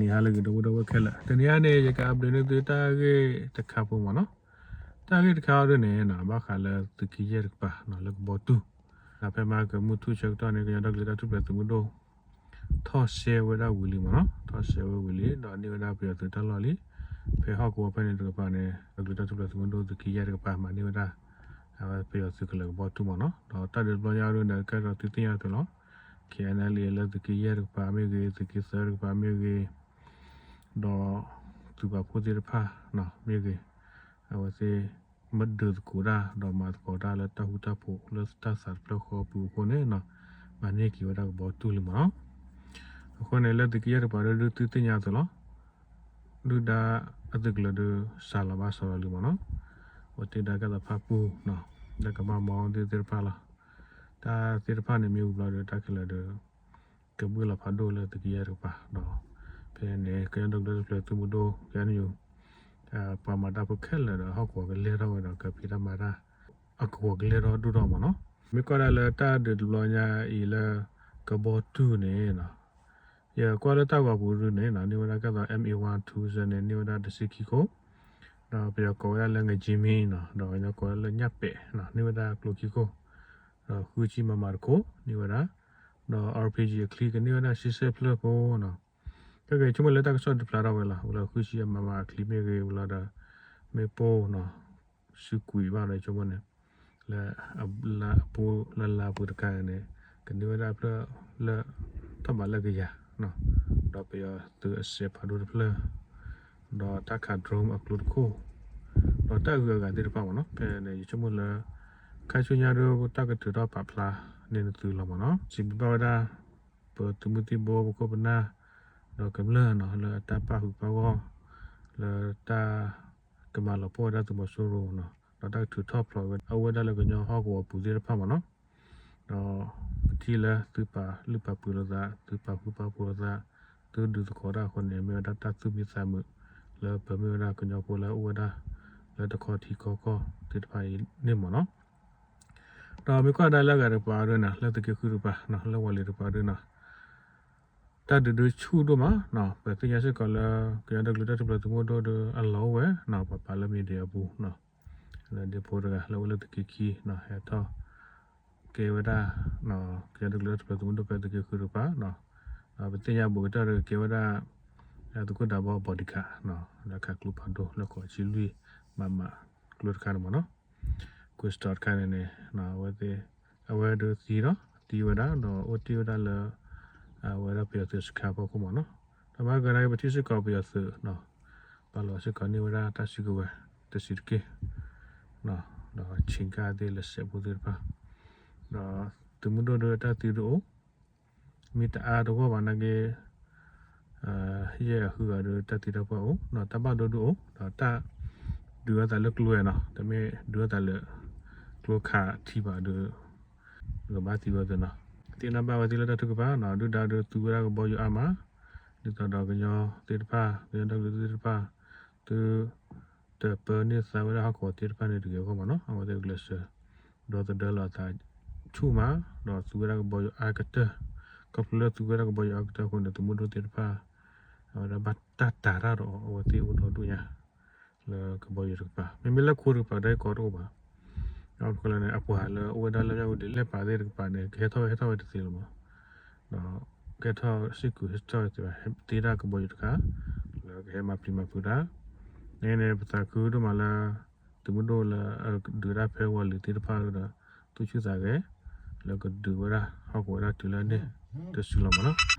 နံၤဟါလၢအဂ့ၤ ဒီပုၢ်ဝဲၢ်ခဲလၢာ်, တနံၤအံၤန့ၣ် ယက update န့ၢ်သုတၢ်ဂ့ၢ်တခါဖိမ့ၢ်နီၤ. တၢ်ဂ့ၢ်တခါအံၤဒ်န့ၣ်နီၤ ဘၣ်ဃးလၢသုးက့ယဲၢ်တကပၤနီၤ လၢကဘီတူၢ်, ဒီးဖဲမဟါကမုၢ်ထူၣ်ဆၢကတီၢ်န့ၣ် ကညီဒီကလုာ်တၢ်ထူၣ်ဖျဲးသုးမုၢ်ဒိၣ် ထီၣ်ရှဲဝဲဒၣ်ဝံၤလံမ့ၢ်နီၤ, ထီၣ်ရှဲဝဲဝံၤလံ ဒီးန့ၢ်ဝဲဒၣ်ပယီၤသုးတၢ်လီၢ်လံ. ဖဲဟီၣ်ကဝီၤဖဲန့ၣ်တကပၤန့ၣ် ဒီကလုာ်တၢ်ထူၣ်ဖျဲးသုးမုၢ်ဒိၣ် သုးက့ယဲၢ်တကပၤ မၤန့ၢ်ဝဲဒၣ် အဝဲပယီၤသုးကလၢၤကဘီတူၢ်မ့ၢ်နီၤ. ဒီးတၢ်ဒုးတဘျီညါအံၤဒ်န့ၣ် ကဲဒီးသုသ့ၣ်ညါအသိးလီၤ. ခဲအံၤန့ၣ် လၢသုးက့ယဲၢ်တကပၤမ့ၢ်ဂ့ၤ, သုးက့သၢတကပၤမ့ၢ်ဂ့ၤ, ဒီးသုးပာ်ဖှိၣ်သ့ၣ်တဖၣ်မ့ၢ်ဂ့ၤ, အဝဲသ့ၣ် မၤဒုးသကိးတၢ် ဒီးမၤသကိးတၢ်လၢတၢ်ဃူတၢ်ဖိးလၢတၢ်သးတဖျၢၣ်ဃီအပူၤအဃိန့ၣ် မၤန့ၢ်က့ၤဝဲဒၣ်ကဘီတူၢ်လံမ့ၢ်နီၤ. အဃိန့ၣ် လၢသုးက့ယဲၢ်တကပၤဒီး ဒုးသုသ့ၣ်ညါအသိးလီၤ. ဒုၣ်ဒါအသုးကလၢၤဒီး စှၤလီၤဘၣ်စှၤလီၤလံမ့ၢ်နီၤ. အဝဲသ့ၣ်ဒၣ်ကဲသးဖၣ်ပူၣ်နီၤ, ဒၣ်ကမၣ်မီသ့ၣ်တဖၣ်လီၤ. တၢ်သ့ၣ်တဖၣ်န့ၣ်မ့ၢ်ဝံၤဘျီဒီး တၢ်ခဲလၢာ်ဒီး ကဘှ့ၣ်လီၤဖးဒိၣ်လၢသုးက့ယဲၢ်တကပၤဒီး ဖဲန့ၣ် ကညီဒီကလုာ်တၢ်ထူၣ်ဖျဲးသုးမုၢ်ဒိၣ် ကညီ ပှၤမၤတၢ်ဖိခဲလၢာ်ဒီး ဟီၣ်ကဝီၤကလဲၢ်ထီၣ်ဝဲဒီး ကဖံးတၢ်မၤတၢ် အကဝီၤကလဲၢ်ထီၣ်ဒိၣ်ထီၣ်မ့ၢ်နီၤ. မ့ၢ်ကွၢ်ဒၣ်လၢတၢ်ဒုးတဘျီညါအံၤလၢ ကဘီတူၢ်န့ၣ်နီၤ, ယကွၢ်လၢတၢ်ဂီၤပူၤဒုန့ၣ်နီၤ န့ၢ်ဝဲဒၣ်ကဲသိး M A one two စ့ၢ်န့ၣ် န့ၢ်ဝဲဒၣ်တဆံခံခိၣ်, ဒီးပယီၤကိးဝဲဒၣ်လၢ ငကၠံမံနီၤ, ဒီးကညီကိးဝဲဒၣ်လၢညၣ်ပဲာ်နီၤ န့ၢ်ဝဲဒၣ်ကျိခံခိၣ်, ဒီးဃုဆံ MM တခိၣ် န့ၢ်ဝဲဒၣ်, ဒီး RPG အချံကန့ၢ်ဝဲဒၣ် ရှစ်ဆယ့်ဖျၢၣ်ဖိနီၤ. ကဲက့ၤဆိကမိၣ်လၢတၢ်ကစီၣ်ဒုးဖျါထီၣ်ဝဲလီၤ, ဝံၤလီၤဃုဆံ MM အချံမ့ၢ်ဂ့ၤ ဝံၤလီၤဒီး မ့ၢ်ပိၢ်နီၤ စုကွံာ်ဘၣ်ဒီး ဆိကမိၣ်န့ၣ် လၢ လၢအပူၤလၢလါပူၤတခါန့ၣ် ကန့ၢ်ဝဲဒၣ်ဖျၢၣ်လၢ ထီၣ်ဘးလၢကယၤ, ဒီးပယီၤသုးအစဲးဖးဒိၣ်တဖျၢၣ်, ဒီးတၢ်ခး drone အကျိတခိၣ်, ဒီးတၢ်အဂုၤအဂၤသ့ၣ်တဖၣ်မ့ၢ်နီၤ. ဖဲန့ၣ် ယဆိကမိၣ်လၢ ခါဆူညါဒီး တၢ်ကထုးထီၣ်ပာ်ဖျါန့ၢ်နသုလီၤမ့ၢ်နီၤ. စံးဘျုးဘၣ်ဝဲဒၣ် ပသုးမုၢ်သံၣ်ဘိ ပခိၣ်ပနၢ် ဒီးကမျၢၢ်နီၤ လၢအတၢ်ပာ်ဃုာ်ပာ်ဂီၢ် လၢတၢ်ကမၤလီၤပှီၢ်ဝဲဒၣ်သုးမီၤစိရိၤနီၤ, ဒီးတၢ်ကထုးထီၣ်ဖျိးဝဲ အိၣ်ဝဲဒၣ်လၢကညီဟီၣ်ကဝီၤပူၤသ့ၣ်တဖၣ်မ့ၢ်နီၤ. ဒီးပထံၣ်လၢသုပာ်လုၢ်ပာ်ပှ့ၤလိာ်သး, သုပာ်ဃူပာ်ဖိးလိာ်သး, သုဒုးသကိးတၢ်အဃိန့ၣ် မ့ၢ်ဝဲဒၣ်တၢ်သူၣ်မံသးမုာ် လၢပမ့ၢ်ဝဲဒၣ်ကညီဖိလၢအိၣ်ဝဲဒၣ် လၢတခီထံကီၢ်ကီၢ်သ့ၣ်တဖၣ်အံၤန့ၣ်မ့ၢ်နီၤ. ဒီးမ့ၢ်ကွၢ်ဒၣ်လၢအဂၤတကပၤဒ်န့ၣ် လၢသုးက့ဃုတကပၤ လၢဝီၤလ့ၤတကပၤဒ်န့ၣ် တၢ်ဒုးဒုးဆူၣ်ဒိၣ်မး, ပသ့ၣ်ညါစ့ၢ်ကီးလၢ ကညီဒီကလုာ်တၢ်ထူၣ်ဖျဲးသုးမုၢ်ဒိၣ်ဒီးအလီၢ်အိၣ်ဝဲနီၤ, ပှၤပာ်လၢ media အပူၤ လၢဒ့ဖိတဂၤလၢအိၣ်လၢသုးက့ခံနီၤ ဟဲထီၣ်ကဲဝဲဒၣ် ကညီဒီကလုာ်တၢ်ထူၣ်ဖျဲးသုးမုၢ်ဒိၣ်ဖဲသုးက့ဃုတကပၤ, ပသ့ၣ်ညါဘူးကတၢၢ်ဒီးကဲဝဲဒၣ် သုးခိၣ်ဒးဘီ bodyguard လၢခးကျိဖးဒိၣ်လၢကီးဆံလွံၢ် MM ကျိတခါန့ၣ်မ့ၢ်နီၤ. ကွံစတီးတခါန့ၣ်န့ၣ် အဝဲသ့ၣ် အဝဲဒုးသံဒီး သံဝဲဒၣ် ဒီးအိၣ်တ့ၢ်ဝဲဒၣ်လၢ အဝဲဒၣ်ပယီၤသုးစခါဖီခိၣ်မ့ၢ်နီၤ. ဒီးမ့ၢ်ကနၣ်က့ၤ ပထံၣ်စ့ၢ်ကီးပယီၤသုး ပာ်လီၤစ့ၢ်ကီးန့ၢ်ဝဲဒၣ်တၢ်စုကဝဲၤတဆံးတက့ၢ် ဒီးဆ့ကၤသ့ၣ်လၢစဲးဖိသ့ၣ်တဖၣ် ဒီးသုးမုၢ်ဒိၣ်ဒီးတၢ်သံဒုးအိၣ် မ့ၢ်တအါတဂီၢ်ဘၣ်နာ်က့ ယဲၢ်အဃုဂၤဒီးတၢ်သံတၢ်ပှၢ်အိၣ် ဒီးတၢ်ဘၣ်ဒိဒုးအိၣ် ဒီးတၢ်ဒုးအသးလၢကျိဝဲနီၤ တမ့ၢ်ဒုးအသးလၢ ကျိခးထံဘၣ်ဒီး ကဘၣ်သံဝဲသ့နီၤ. သ့ၣ်နီၣ်ဘၣ်ဝဲသ့ၣ်လၢတၢ်ထုကဖၣ်နီၤ ဒုၣ်ဒါဒီးသူဝဲဒၣ်ကဘီယူၤအါမး ဒ်သိးဒီးကညီသ့ၣ်တဖၣ် ကညီဒီကလုာ်သ့ၣ်တဖၣ် သု တပၢန့ၢ်သါဝဲဒၣ်ဟီၣ်ကဝီၤသ့ၣ်တဖၣ်န့ၣ်တဂ့ၤအဂီၢ်မ့ၢ်နီၤ အဝဲသ့ၣ်ကကျဲးစၢး ဒီသဒၢလီၤအသးဆူၣ်မး ဒီးသူဝဲဒၣ်ကဘီယူၤအါကတၢၢ် ခီဖျိလၢသူဝဲဒၣ်ကဘီယူၤအါကတၢၢ်အဃိန့ၣ် သုးမုၢ်ဒိၣ်သ့ၣ်တဖၣ် အဝဲဒၣ်ဘၣ်တၢ်တၤတၢ်ဒီးအီၤ အဝဲသ့ၣ်အိၣ်ဒီဒူၣ်ညါ လၢကဘီယူၤတကပၤ မ့မ့ၢ်လၢခိတကပၤဒီးကီတအိၣ်ဘၣ် အဃိန့ၣ် အပှၤလၢအိၣ်ဝဲဒၣ်လၢမၠၣ်ဝတံၤလၢပာ်သ့ၣ်တကပၤန့ၣ် ကဟဲထီၣ်ဝဲဟဲထီၣ်ဝဲတသ့လၢၤမး ဒီးကဟဲထီၣ်စ့ၢ်ကီးဟဲထီၣ်ဝဲသ့ဘၣ် သ့ဒၣ်ကဘီယူၤတခါ လၢကဟဲမၤပျံၤမၤဖုးတၢ် န့ၣ်န့ၣ် ပသးခုဒိၣ်မးလၢ သုးမုၢ်ဒိၣ်လၢအဒုးဒၣ်ဖဲဝီၤလ့ၤသ့ၣ်တဖၣ်ဒီး သူၣ်ဆူၣ်သးဂဲၤ လၢကဒုးဝဲဒၣ်ဟီၣ်ကဝီၤဝဲဒၣ်တုၤလၢန့ၣ် တစုလီၤမးနီၤ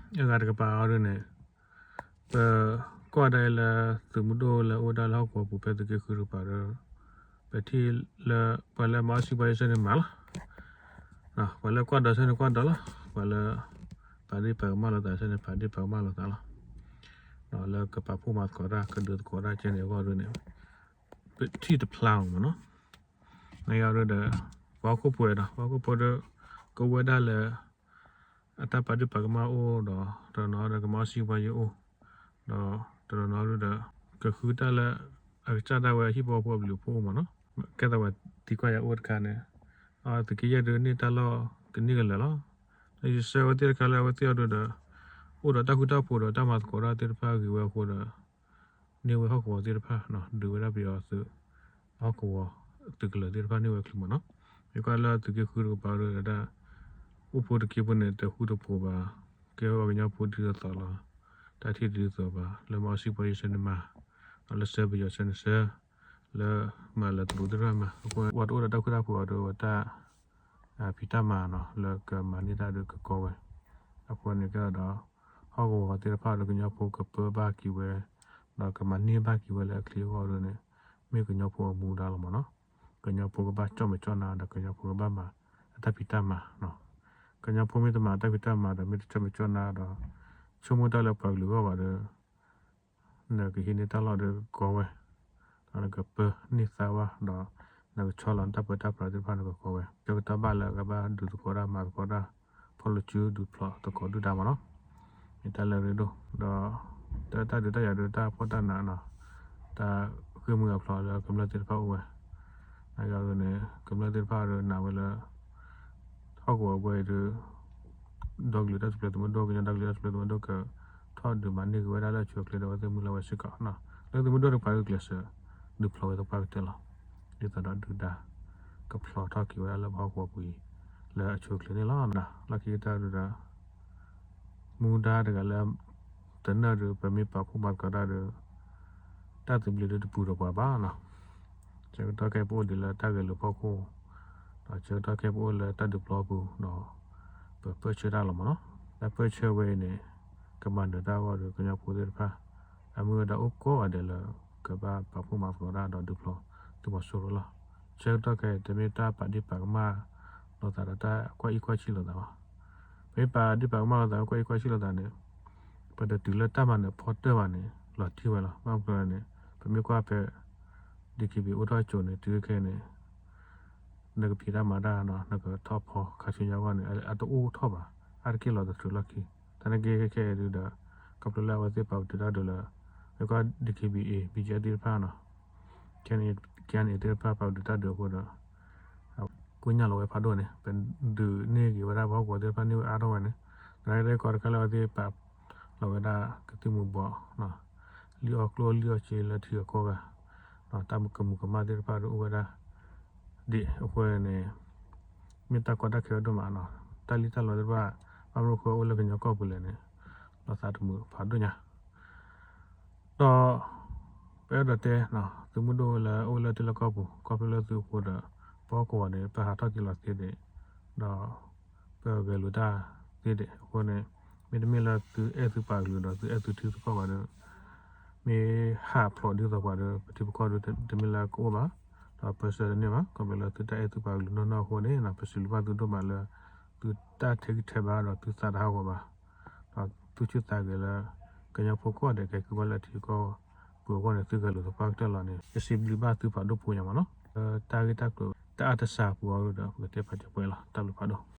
အဂၤတကပၤအီၤဒ်န့ၣ် ပကွၢ်ဒၣ်အံၤလၢသုးမုၢ်ဒိၣ်လၢအိၣ်ဝဲဒၣ်လၢဟီၣ်ကဝီၤပူၤဖဲသုးက့ဃုတကပၤဒီး ပထံၣ်လၢ ပှၤလၢမၤအီၣ်စံးပှၤယဲၢ်စ့ၢ်န့ၣ်မၤလီၤ ပှၤလၢကွၢ်ဒီးစ့ၢ်န့ၣ်ကွၢ်ဒီးလီၤ ပှၤလၢ ပာ်ဒ့ၣ်ပာ်ကမၣ်လိာ်သးစ့ၢ်န့ၣ် ပာ်ဒ့ၣ်ပာ်ကမၣ်လိာ်သးလီၤ ဒီးလၢကပာ်ဖှိၣ်မၤသကိးတၢ် ကဒုးသကိးတၢ်ကဲန့ၣ်အဂီၢ်ဒ်န့ၣ် ပထံၣ်တဖျါအီၤမးနီၤ နယါဒ်ဒီး ပှၤဟီၣ်ခိၣ်ဖိဝဲဒီး ပှၤဟီၣ်ခိၣ်ဖိဒီး ကဝဲဒၣ်လၢ အတၢ်ပာ်ဒ့ၣ်ပာ်ကမၣ်အိၣ်ဒီး တနီၤဒီးကမၤအီၣ်စံးပှၤယဲၢ်အိၣ် ဒီးတနီၤနီၤဒ်ဒီး ကဃုတၢ်လၢ အကစၢ်ဒၣ်ဝဲအဟံၣ်ဖိဃီဖိအဘျုးအဖှိၣ်အိၣ်မးနီၤ ကဲသးဝဲသံကွၢ်ယၤအိၣ်တခါန့ၣ် အသုးက့ယဲၢ်ဒုးန့ၢ်တၢ်လီၢ်ကန့ၢ်ကလၢာ်လီၤ လၢယဆၢဝဲသ့ၣ်တခါလၢအဝဲသ့ၣ်အီၤဒ်ဒီး အိၣ်ဒီးတၢ်ဃူတၢ်ဖိးဒီးတၢ်မၤသကိးတၢ်သ့ၣ်တဖၣ်ဂ့ၤဝဲအဃိဒီး န့ၢ်ဝဲဟီၣ်ကဝီၤသ့ၣ်တဖၣ်နီၤ ဒုးဝဲဒၣ်ပယီၤသုး ဟီၣ်ကဝီၤသုးကလၢၤသ့ၣ်တဖၣ်န့ၢ်ဝဲအချံမးနီၤ. မ့ၢ်ကွၢ်လၢသုးက့ဃုတကပၤဒီးဒၣ် အိၣ်ဖိတက့ဖိန့ၣ် တဃူတဖိးဘၣ်, ကဲဝဲကညီဖိဒ်သိးသိးလီၤ. တၢ်ထံၣ်ဒ်သိးဘၣ် လၢမၤအီၣ်စံၣ်ပီယဲၢ်ဆၢန့ၣ်မၤ, ဒီးလၢဆၢပယီၤဆၢန့ၣ်ဆၢ, လၢမၤလၢတရူးသ့ၣ်တဖၣ်မၤ, အဃိဝဲတအိၣ်ဒီးတၢ်ဃူတၢ်ဖိးအီၤဒီးဝဲတၢ် ဖံးတၢ်မၤနီၤ လၢကမၤန့ၢ်တၢ်ဒီးကကီဝဲ, အဃိန့ၣ်ကဲဒီး ဟီၣ်ကဝီၤသ့ၣ်တဖၣ်ဒီးကညီဖိကပၢဘၣ်က့ၤဝဲ, ဒီးကမၤန့ၢ်ဘၣ်က့ၤဝဲလၢအချံအဂီၢ်ဒီးန့ၣ် မ့ၢ်ကညီဖိအမူဒါလီၤမးနီၤ. ကညီဖိကဘၣ်ကၠီၣ်မဲာ်ကၠီၣ်နါဒီးကညီဖိကဘၣ်မၤအတၢ်ဖံးတၢ်မၤနီၤ. ကညီဖိမ့ၢ်တမၤအတၢ်ဖံးတၢ်မၤဒီးမ့ၢ်တကၠီၣ်မဲာ်ကၠီၣ်နါဒီး ဆိကမိၣ်တၢ်လၢပှၤကလုာ်အဂီၢ်ဘၣ်ဒီး နကဟံးန့ၢ်တၢ်လီၢ်ဒီးကီဝဲ, ဒီးနကပၢန့ၢ်သါဝဲဒီး နကဆီလီၤနတၢ်ပၢတၢ်ပြးသ့ၣ်တဖၣ်နကကီဝဲ, ဆၢကတီၢ်ဘၣ်လၢအကဘၣ်ဒုးသကိးတၢ်မၤသကိးတၢ် ဖီၣ်လိာ်စုဒုးဖျိးသကိးဒုၣ်ဒါမးနီၤ. မ့ၢ်တၢ်လၢအရ့ဒိၣ်ဒီး တၢ်ဒုးတၢ်ယၤဒီးတၢ်ဖှီၣ်တၢ်နးနီၤ, တၢ်ဃ့ၢ်မှံဟးဖျိးလၢကမျၢၢ်သ့ၣ်တဖၣ်အိၣ်ဝဲ, နာ်က့န့ၣ် ကမျၢၢ်သ့ၣ်တဖၣ်ဒီးနာ်ဝဲလၢ ဟီၣ်ကဝီၤဝဲအံၤဒီး ဒီကလုာ်တၢ်ထူၣ်ဖျဲးသုးမုၢ်ဒိၣ် ကညီဒီကလုာ်တၢ်ထူၣ်ဖျဲးသုးမုၢ်ဒိၣ်က ထီၣ်ဒုးမၤန့ၢ်က့ၤဝဲဒၣ်လၢအဆိအချ့ဒီးအဝဲသ့ၣ်မုၢ်လၢ်ဝဲစ့ၢ်ကီး, လၢသုးမုၢ်ဒိၣ်တကပၤဒီးကျဲးစၢး ဒုးဖျိးဝဲသပှၢ်ကတၢၢ်လီၤ. ဒ်သိးဒီးဒုၣ်ဒါ ကဖျိးထီၣ်က့ၤဝဲဒၣ်လၢပဟီၣ်ကဝီၤပူၤအံၤ လၢအဆိအချ့န့ၣ်လီၤ. လီၢ်ခံကတၢၢ်ဒီး မူဒါတဂၤလၢ တနၢၣ်ဒီး ပမ့ၢ်ပာ်ဖှိၣ်မၤသကိးတၢ်ဒီး တၢ်သဘျ့ဒီးတပူၤဒီးပှၤဘၣ်နီၤ. ဆၢကတီၢ်ခဲအံၤပအိၣ်ဒံးလၢတၢ်ဂဲၤလိာ်ဖီခိၣ်, ဒီးဆၢကတီၢ်ခဲအံၤပအိၣ်လၢတၢ်ဒုးပျီပူၤဒီး ပပၢၢ်ဆၢတၢ်လီၤမးနီၤ. တၢ်ပၢၢ်ဆၢဝဲအံၤန့ၣ် ကမၤနၢၤတၢ်အဂီၢ်ဒီးကညီဖိသ့ၣ်တဖၣ် အမ့ၢ်ဝဲဒၣ်အိၣ်ကိးဂၤဒဲးလၢ ကဘၣ်ပာ်ဖှိၣ်မၤသကိးတၢ်ဒီးဒုးဖျိးသုးမီၤစိရိၤလီၤ. ဆၢကတီၢ်ခဲအံၤ တမ့ၢ်တၢ်ပာ်ဒ့ၣ်ပာ်ကမၣ်လိာ်သးဒီးတၢ်ကွၢ်အံၣ်ကွၢ်ဆံးလိာ်သးဘၣ်. ပမ့ၢ်ပာ်ဒ့ၣ်ပာ်ကမၣ်လိာ်သးကွၢ်အံၣ်ကွၢ်ဆံးလိာ်သးန့ၣ် ပတတုၤလၢတၢ်မၤနၢၤဖီတၢၢ်ဘၣ်န့ၣ် လီၤတံၢ်ဝဲလီၤ. ဘၣ်မနုၤလဲၣ်န့ၣ် ပမ့ၢ်ကွၢ်ဖဲ DKBA အိၣ်ထီၣ်ကၠိန့ၣ် တုၤခဲအံၤန့ၣ် နကဖံးတၢ်မၤတၢ်နီၤ နကထီၣ်ဖီခါဆူညါအဂီၢ်န့ၣ် အတအိၣ်ထီၣ်ဘၣ်, အါတက့ၢ်လီၤတတြူးလီၢ်ခံ. တၢ်န့ၣ်က့ခဲခဲအံၤဒုးဒီး ခီဖျိလၢအဝဲသ့ၣ်ပာ်ပတုာ်တၢ်ဒုးလၢ မ့ၢ်ကွၢ် DKBA BGF သ့ၣ်တဖၣ်နီၤ KNA သ့ၣ်တဖၣ်ပာ်ပတုာ်တၢ်ဒုးအဃိဒီး ကိညၢ်လီၤဝဲဖးဒိၣ်န့ၣ် ပဒုးန့ၢ်က့ၤဝဲဒၣ်ပဟီၣ်ကဝီၤသ့ၣ်တဖၣ်န့ၢ်ဝဲအါထီၣ်ဝဲန့ၣ် သနာ်က့ဒီးကီးတခါလၢအဝဲသ့ၣ်ပာ်လီၤဝဲဒၣ်ကသံၣ်မူၤဘှီး လံၣ်အီၣ်ကျိၣ်လံၣ်အီၣ်စ့လၢထံဂၤကီၢ်ဂၤ တၢ်ကမူၤကမၣ်သ့ၣ်တဖၣ်ဒီးအိၣ်ဝဲဒၣ် ဒ်အဃိန့ၣ် မ့ၢ်တၢ်ကီတၢ်ခဲဝဲဒိၣ်မးနီၤ တၢ်လံၣ်တၢ်လီသ့ၣ်တဖၣ် ဘၣ်မနုၤဃိအိၣ်လၢကညီကီၢ်ပူၤလဲၣ်န့ၣ် လီၤသးတမုာ်ဖးဒိၣ်ညါ ဒီး ပအဲၣ်ဒိးတဲ သုးမုၢ်ဒိၣ်လၢအိၣ်လၢတ့လီၢ်ကီၢ်ပူၤ ခီဖျိလၢသုအဃိဒီး ပဟီၣ်ကဝီၤန့ၣ် ပဟးထီၣ်က့ၤလီၤသ့ဒံး ဒီး ပဂဲၤလိာ်တၢ်သ့ဒံးအဃိန့ၣ် မ့တမ့ၢ်လၢသုအဲၣ်သုပှၤကလုာ်ဒီးသုအဲၣ်သုထံသုကီၢ်ဘၣ်ဒီး မ့ၢ်ဟးဖျိးဒ်သိးပှၤဒီး ပထံပကီၢ်ဒီးတမ့ၢ်လၢကအိၣ်ဘၣ် ဒီးပၢဆှၢတန့ၢ်ဘၣ် ခီဖျိလၢသုတၢ်အဲၣ်သုပှၤကလုာ်နီၢ်နီၢ်အဃိန့ၣ် ပစံးဘျုးဘၣ်သုဒိၣ်မးလၢ သုတၢ်ထဲးဂံၢ်ထဲးဘါဒီးသုသးတဟးဂီၤဘၣ် ဒီးသုဆူၣ်သးဂဲၤလၢ ကညီဖိကိးဂၤဒဲးကဟဲကုၢ်ဘၣ်လၢထံကီၢ်ပူၤအဂီၢ်န့ၣ် သုဂဲၤလိာ်သပှၢ်ကတၢၢ်လီၤန့ၣ် ယစံးဘျုးဘၣ်သုဖးဒိၣ်ဖိညါမးနီၤ လၢတၢ်ဂ့ၢ်တၢ်ကျိၤတၢ်အါတစှၤပူၤအဂီၢ်ဒီး ပကတဲဖးကဲပှဲၤလီၤ တၢ်ဘျုးဖးဒိၣ်